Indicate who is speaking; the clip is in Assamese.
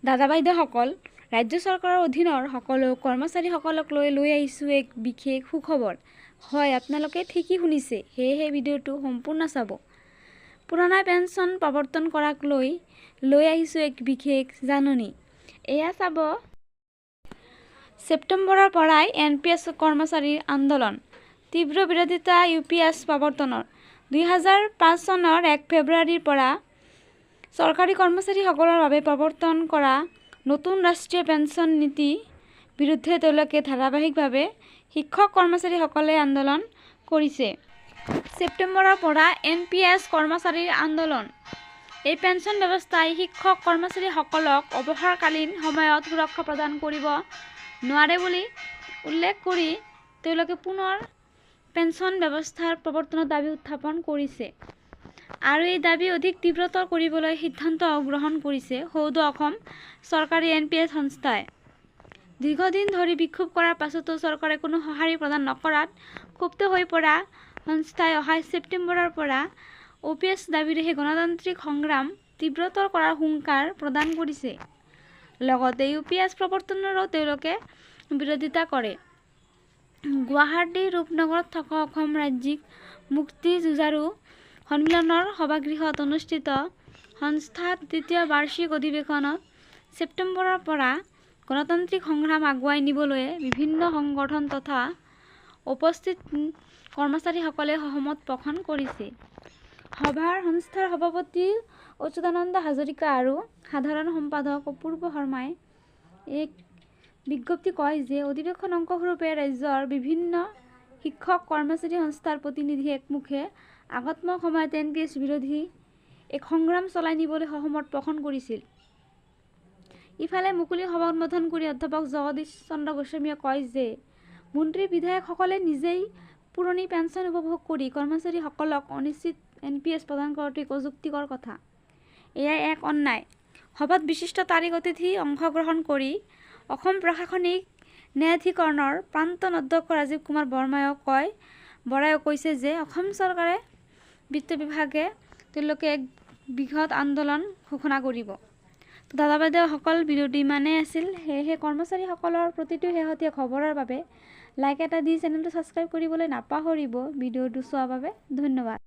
Speaker 1: দাদা বাইদেউসকল, ৰাজ্য চৰকাৰৰ অধীনৰ সকলো কৰ্মচাৰীসকলক লৈ লৈ আহিছোঁ এক বিশেষ সুখবৰ। হয়, আপোনালোকে ঠিকেই শুনিছে, সেয়েহে ভিডিঅ'টো সম্পূৰ্ণ চাব। পুৰণা পেঞ্চন প্ৰৱৰ্তন কৰাক লৈ লৈ আহিছোঁ এক বিশেষ জাননী। এয়া চাব, ছেপ্টেম্বৰৰ পৰাই এন পি এছ কৰ্মচাৰীৰ আন্দোলন, তীব্ৰ বিৰোধিতা ইউ পি এছ প্ৰৱৰ্তনৰ। 2005 চনৰ 1 ফেব্ৰুৱাৰীৰ পৰা চৰকাৰী কৰ্মচাৰীসকলৰ বাবে প্ৰৱৰ্তন কৰা নতুন ৰাষ্ট্ৰীয় পেঞ্চন নীতি বিৰুদ্ধে তেওঁলোকে ধাৰাবাহিকভাৱে শিক্ষক কৰ্মচাৰীসকলে আন্দোলন কৰিছে। ছেপ্টেম্বৰৰ পৰা এন পি এছ কৰ্মচাৰীৰ আন্দোলন। এই পেঞ্চন ব্যৱস্থাই শিক্ষক কৰ্মচাৰীসকলক অৱসৰকালীন সময়ত সুৰক্ষা প্ৰদান কৰিব নোৱাৰে বুলি উল্লেখ কৰি তেওঁলোকে পুনৰ পেঞ্চন ব্যৱস্থাৰ প্ৰৱৰ্তনৰ দাবী উত্থাপন কৰিছে। আৰু এই দাবী অধিক তীব্ৰতৰ কৰিবলৈ সিদ্ধান্ত গ্ৰহণ কৰিছে সদৌ অসম চৰকাৰী এন পি এছ সংস্থাই। দীৰ্ঘদিন ধৰি বিক্ষোভ কৰাৰ পাছতো চৰকাৰে কোনো সঁহাৰি প্ৰদান নকৰাত ক্ষুব্ধ হৈ পৰা সংস্থাই অহা ছেপ্টেম্বৰৰ পৰা অ' পি এছ দাবীৰে সেই গণতান্ত্ৰিক সংগ্ৰাম তীব্ৰতৰ কৰাৰ হুংকাৰ প্ৰদান কৰিছে। লগতে ইউ পি এছ প্ৰৱৰ্তনৰো তেওঁলোকে বিৰোধিতা কৰে। গুৱাহাটীৰ ৰূপনগৰত থকা অসম ৰাজ্যিক মুক্তি যুঁজাৰু সন্মিলনৰ সভাগৃহত অনুষ্ঠিত সংস্থাৰ তৃতীয় বাৰ্ষিক অধিৱেশনত ছেপ্টেম্বৰৰ পৰা গণতান্ত্ৰিক সংগ্ৰাম আগুৱাই নিবলৈ বিভিন্ন সংগঠন তথা উপস্থিত কৰ্মচাৰীসকলে সহমত পোষণ কৰিছে। সভাৰ সংস্থাৰ সভাপতি অচ্যুতানন্দ হাজৰিকা আৰু সাধাৰণ সম্পাদক অপূৰ্ব শৰ্মাই এক বিজ্ঞপ্তি কয় যে অধিৱেশন অংশস্বৰূপে ৰাজ্যৰ বিভিন্ন শিক্ষক কৰ্মচাৰী সংস্থাৰ প্ৰতিনিধি একমুখে আগন্তুক সময়ত এন পি এছ বিৰোধী এক সংগ্ৰাম চলাই নিবলৈ সহমত পোষণ কৰিছিল। ইফালে মুকলি সভা উদ্বোধন কৰি অধ্যাপক জগদীশ চন্দ্ৰ গোস্বামীয়ে কয় যে মন্ত্ৰী বিধায়কসকলে নিজেই পুৰণি পেঞ্চন উপভোগ কৰি কৰ্মচাৰীসকলক অনিশ্চিত এন পি এছ প্ৰদান কৰাটো এক অযুক্তিকৰ কথা। এয়া এক অন্যায়। সভাত বিশিষ্ট তাৰিখ অতিথি অংশগ্ৰহণ কৰি অসম প্ৰশাসনিক ন্যায়াধিকৰণৰ প্ৰাক্তন অধ্যক্ষ ৰাজীৱ কুমাৰ বৰ্মায়ো কয় বৰায়ো কৈছে যে অসম চৰকাৰে বিত্ত বিভাগে তেওঁলোকে এক বৃহৎ আন্দোলন ঘোষণা কৰিব। তো দাদা বাইদেউসকল, ভিডিঅ'টো ইমানেই আছিল। সেয়েহে কৰ্মচাৰীসকলৰ প্ৰতিটো শেহতীয়া খবৰৰ বাবে লাইক এটা দি চেনেলটো ছাবস্ক্ৰাইব কৰিবলৈ নাপাহৰিব। ভিডিঅ'টো চোৱাৰ বাবে ধন্যবাদ।